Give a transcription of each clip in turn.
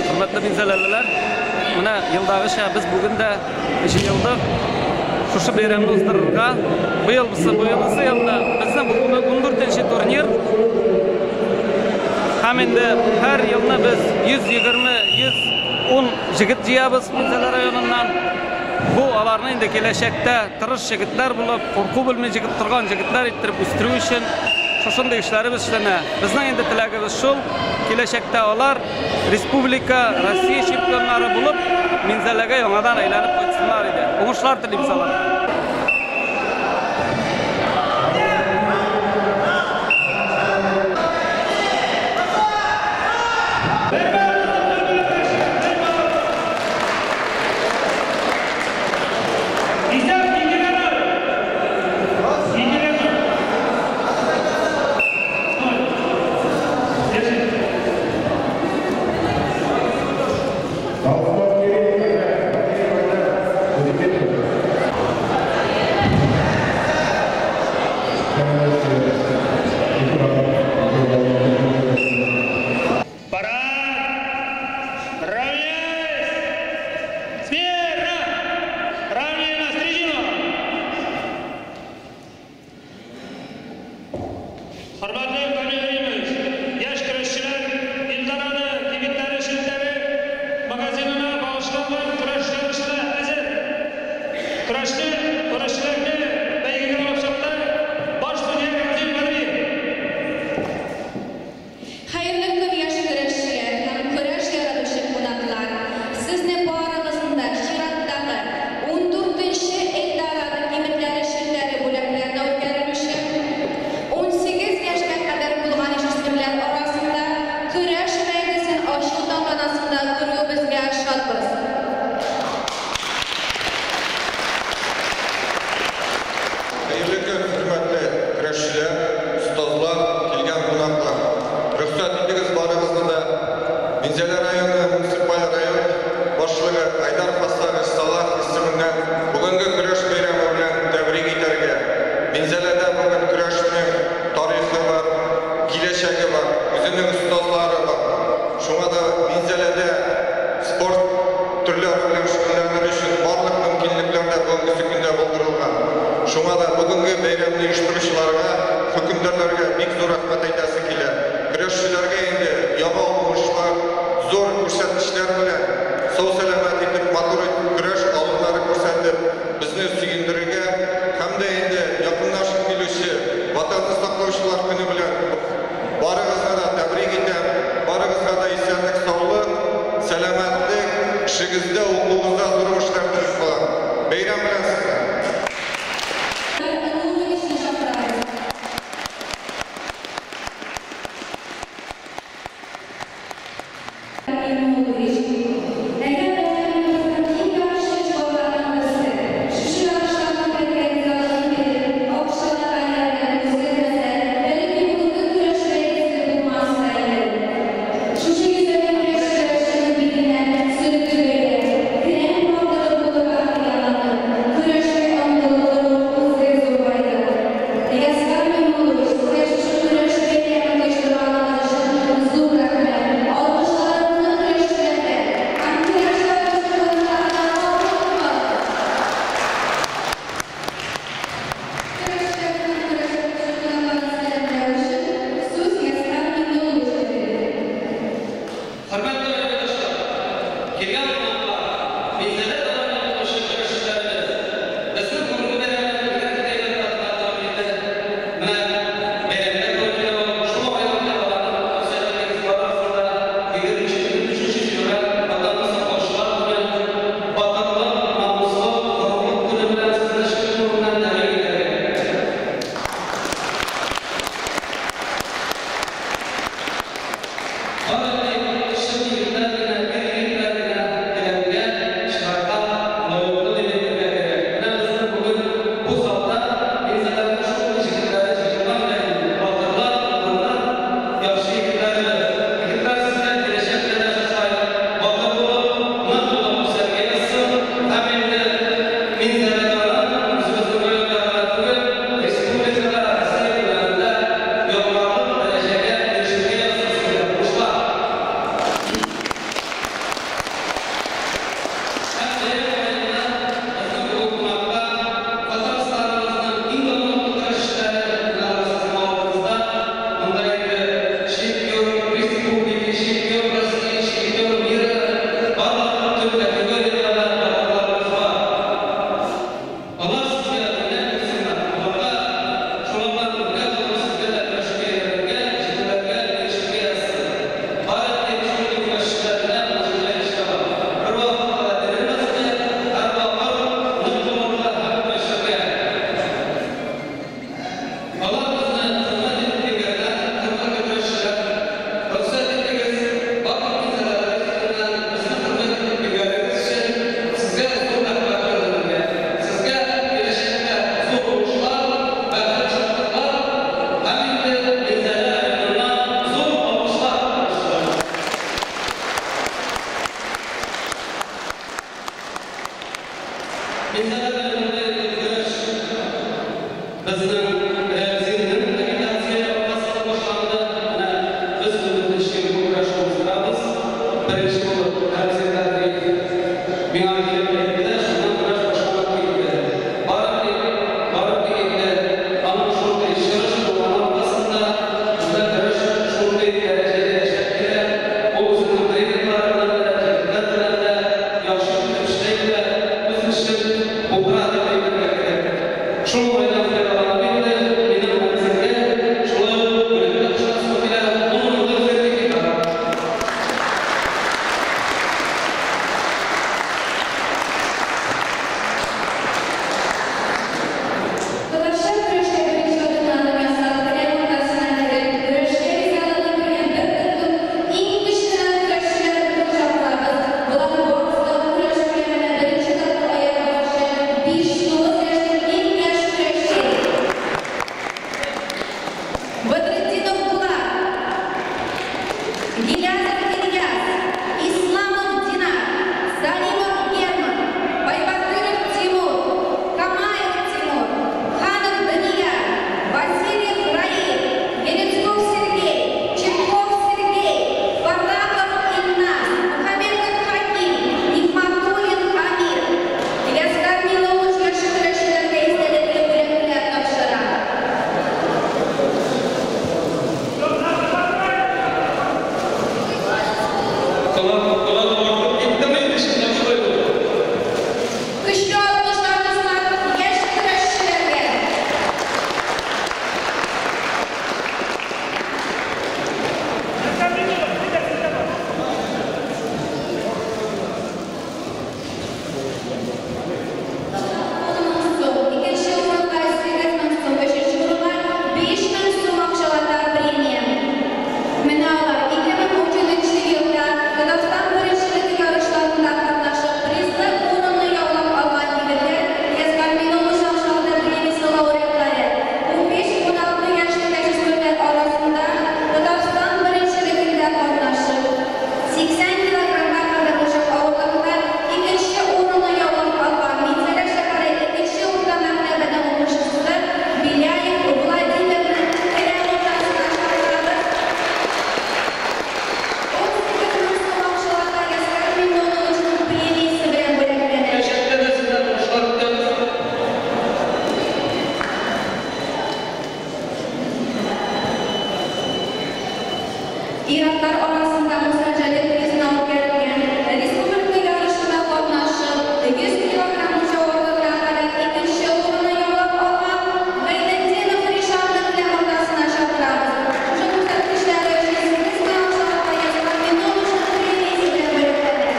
Хөрмәтле минзәләлеләр, менә елдагыча без бүген дә җыелдык. Шушы бәйрәмне уздырырга. Быелгысы, быелгысы елны безнең бу 14 турнир. Һәм инде һәр елны без 120, 110 җегет җыябыз Минзәлә районыннан. Бу аларны инде киләчәктә тырыш җегетләр булып, курку белми җигеп торган җегетләр иттереп үстерү өчен шушындый эшләребез эшләнә. Безнең инде теләгебез шул, киләчәктә алар республика, Россия чемпионнары булып, Минзәләгә яңадан әйләнеп кайтсыннар иде. Уңышлар телибез аларга. Хөрмәтле Камил Римович, яшь көрәшчеләр Эльдорадо кибетләре челтәре магазинына багышланган көрәш ярышына әзер. Көрәшне, көрәшчеләрне бәйгегә алып чыкты баш судья Рәмзил Бәдриев. Хәерле көн, яшь көрәшчеләр һәм көрәш яратучы кунаклар! Сезне барыгызны да чираттагы 14нче Эльдорадо кибетләре челтәре бүләкләренә үткәрелүче 18 яшькә кадәр булган яшүсмерләр арасында көрәш бәйгесен ачу тантанасында күрүебезгә шатбыз. Хәерле көн, хөрмәтле көрәшчеләр, остазлар, килгән кунаклар. Рөхсәт итегез барыгызны да Минзәлә районы муниципаль район башлыгы Айдар Фасарович Салах исеменнән бүгенге көрәш бәйрәме белән тәбрик итәргә. Минзәләдә бүген көрәшнең тарихы бар, киләчәге бар, үзенең остазлары бар. Шуңа да Минзәләдә спорт төрләре белән шөгыльләнер өчен барлык мөмкинлекләр дә бүгенге көндә булдырылган. Шуңа да бүгенге бәйрәмне оештыручыларга, хөкемдарларга бик зур рәхмәт әйтәсе килә. Көрәшчеләргә инде яңа уңышлар, зур күрсәткечләр белән сау-сәламәт итеп, матур итеп көрәш алымнары күрсәтеп, безне сөендерергә һәм дә инде якынлашып килүче Ватанны саклаучылар көне белән барыгызны да тәбрик итәм. Барыгызга да исәнлек, саулык, сәламәтлек, эшегездә, укуыгызда зур уңышлар теләп калам. Бәйрәм белән сезне! Нуровичны чакырабыз. Ир-атлар арасында Муса Җәлил призына үткәрелгән республика ярышында катнашып, 100 килограмм авырлыгына кадәр икенче урынны яулап алган Гайнетдинов Ришатны келәм уртасына чакырабыз. Шушы күрсәткечләре өчен 8 мең акчалата язган Минулловның премиясе белән бүләкләнә.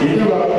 Ике.